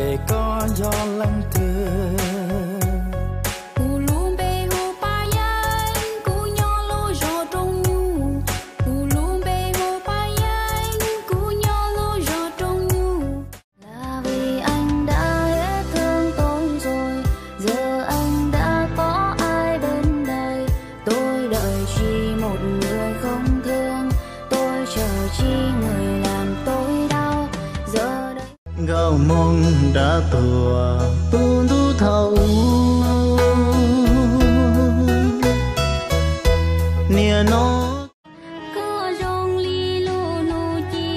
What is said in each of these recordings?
Es koj yog leej twg? Kuv lub npe hu Paj Yeeb, kuv nyob lub zos Rooj Nyuj. Kuv lub npe hu Paj Yeeb, kuv nyob lub zos Rooj Nyuj. Là vì anh đã hết thương tôi rồi, giờ anh đã có ai bên đây. Tôi đợi chỉ một người không thương, tôi chờ chỉ người làm tôi đau. Giờ đây Nkauj Hmoob dab tuag tu ntuj thaum ub, nim no koj zoo li lub hnub ci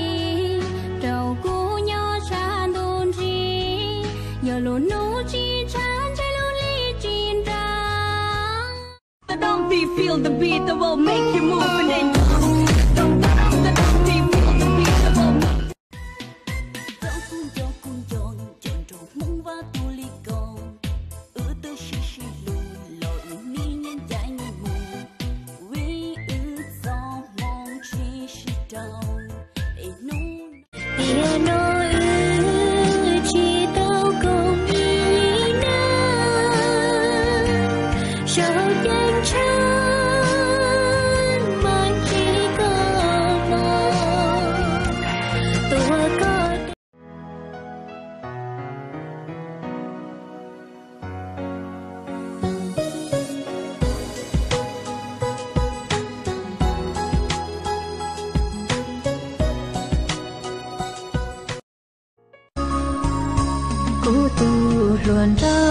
rau kuv nyob sab ntuj ntsig. Yog lub hnub tsis tshav ntshe lub hli tsis nra. Tau kuv nco kuv nco nco nraug Hmoob Vaj tu li ko, wb twb sib sib hlub los wb nim nyias ncaim nyias mus, vim wb txoj hmoo tsis sib rau es hnub tiam no wb tsis tau koom ib yig na. Saum ceeb tsheej mas ntsib koj los tuag koj. Kuv tus hluas nraug